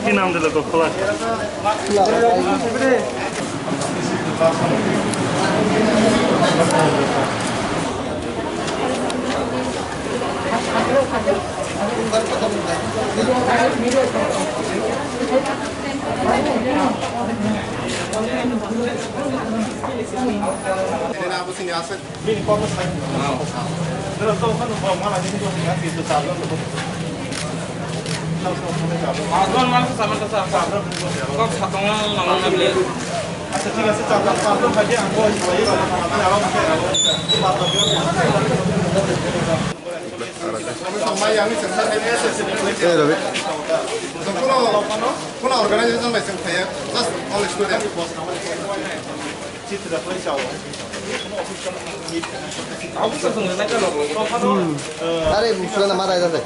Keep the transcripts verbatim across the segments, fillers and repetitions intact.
কি নাম দিলে তো খোলা? Ini apa sini aset? Bini kok sai. Nero to kan bo mala ni to ni ati to sabra to. Adon mal sa man sa sabra. Kok satong na na bile. Acha thik ase, chapter sabra khaje ang bo sai ba na na aro ke aro. Hey, Ravi. Kono, kono organization bai sing khaya, just all student. Are, musla na mara ida de.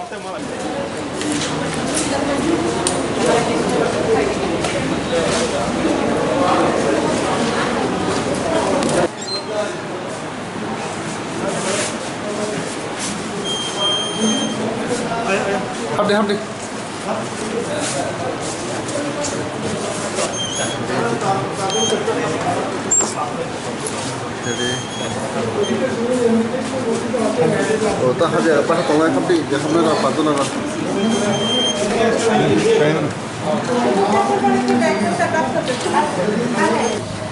Hapdi, hapdi. Jadi, oh, tak ada apa, tolong hapdi, dia hapdi apa tu nama?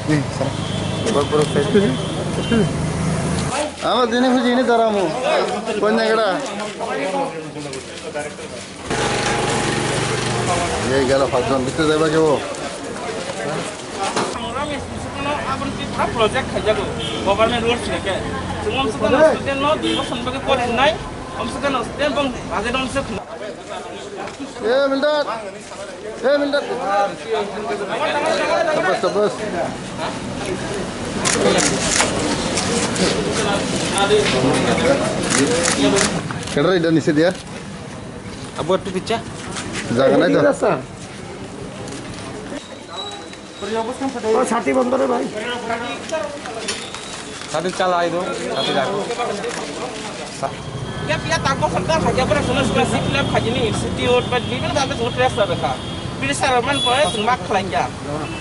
Nih, sana. Baru, baru, saya. Ama jini huji ini daramu. Konyagara. Ye gelo, paanch jon bhitor jaiba kebo. Aboni pura project khaijago, government rules leke. Chwng amsukano student no dui bosor bagwi pori rinai, amsukano student bong budget amsuk. Ye Mildad. Eh, minta. Sabas, sabas. Kedar ida nisi dia. Abu tu picha. Jangan aja. Oh, sati bondore bhai. Sati chala idu, sati jago. Sa- Ya, ya, tak bosor tak saja, pura semua scholarship lah, kajini institute, but bibin tak ada semua terasa dah. Bila saya man pore, semua kelajar.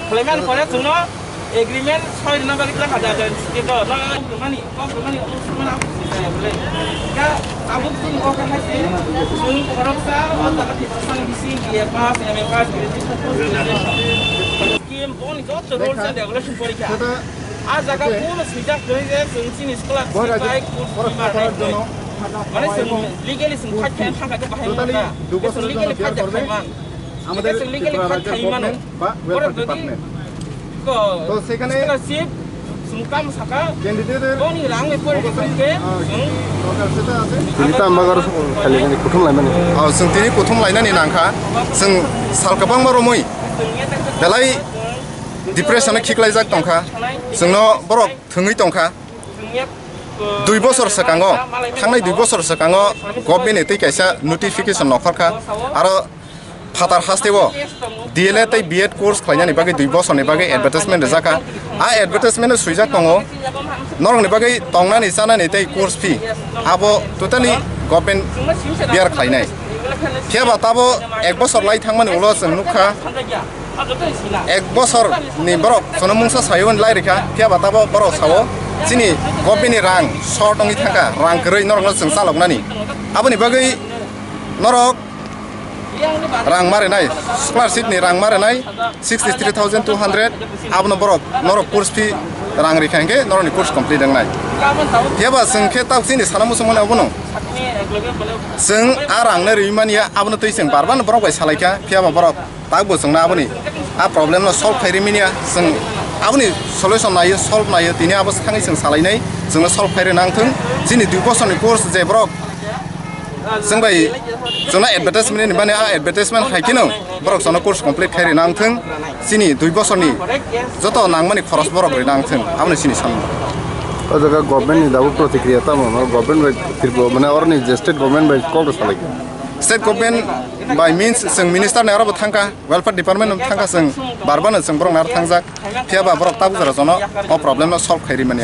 Kelajar pore, semua agreement, saya di nomor kita ada ada institute, no, no, no, mana, kau mana, mana, saya boleh. Ya, aku pun kau kan masih, semua orang sa, oh, tak ada pasang di sini, ya, pas, M A pass, graduation, post graduation. Scheme, boni joto rules and regulation porikha. Ah jaga puno swijak kwrwi je chwng chini scholarship bai course fee ma rwnai. Mane chwng legally chwng fight khaina thangkha khe bahai mangkha. Chwng legally fight khaina man. Chwng legally fight khaina mano. Borok jodi ko scholarship chwng kam saka boni rang ni pore khe chwng Tini tamo garo khali mani kuthum lai mani. Oh, chwng tini kuthum lainani nangkha. Chwng sal kwbangma romwi belai depression-o khiklaijak tongkha. Chwngno borok thwngwi tongkha. Dui bosor swkango, thangnai dui bosor swkango government-ni twi kaisa notification nokharkha. Aro phatar hasteo D L Ed tei B Ed course khlainani bagwi dui bosorni bagwi advertisement rijak kha. A advertisement-o swijak tongo, norokni bagwi tongnani, chanani tei course fee abo totally government bear khlainai. Phiya ba tabo ek bosor lai thangmani ulo chwng nukha, ek bosor ni borok chwngno mungsa sayo hwnwi lai rikha, phiya ba tabo borok sao chini government ni rang short wngwi thangkha, rang kwrwi norokno chwng chaloknani. Aboni bagwi norok rang ma rwnai, scholarship ni rang ma rwnai sixty three thousand two hundred, abono borok norok course fee rang rikha hinkhe norokni course complete wngnai. Phiya ba chwng khe tabuk chini sana muchungmani abono chwng a rang no riwi manya, abono twi chwng bar bar no borok bai salaikha, phiya ba borok Tabukbo chwngno aboni a problem no solve khai rimani ya, chwng aboni solution naiyo, solve naiyo, tini abo thangwi chwng salainai, chwngno solve khai rwna wngthwng. Chini dui bosorni course je borok chwng bai chwngno advertisement ni mani, a advertisement hai kheno borok chwngno course complete khai rwna wngthwng. Chini dui bosorni joto nangmani khoros borok rwna wngthwng, aboni chini samung. O jaga government ni dabu protikriya tamo, government bai Tripura, mane oroni je state government bai kok rw salai kha. State government by means chwng minister ni aro bo thangkha, welfare department ni thangkha, chwng barbano chwng borok naro thangjak. Phiya ba borok tabuk jora jono o problem no solve khai rimani.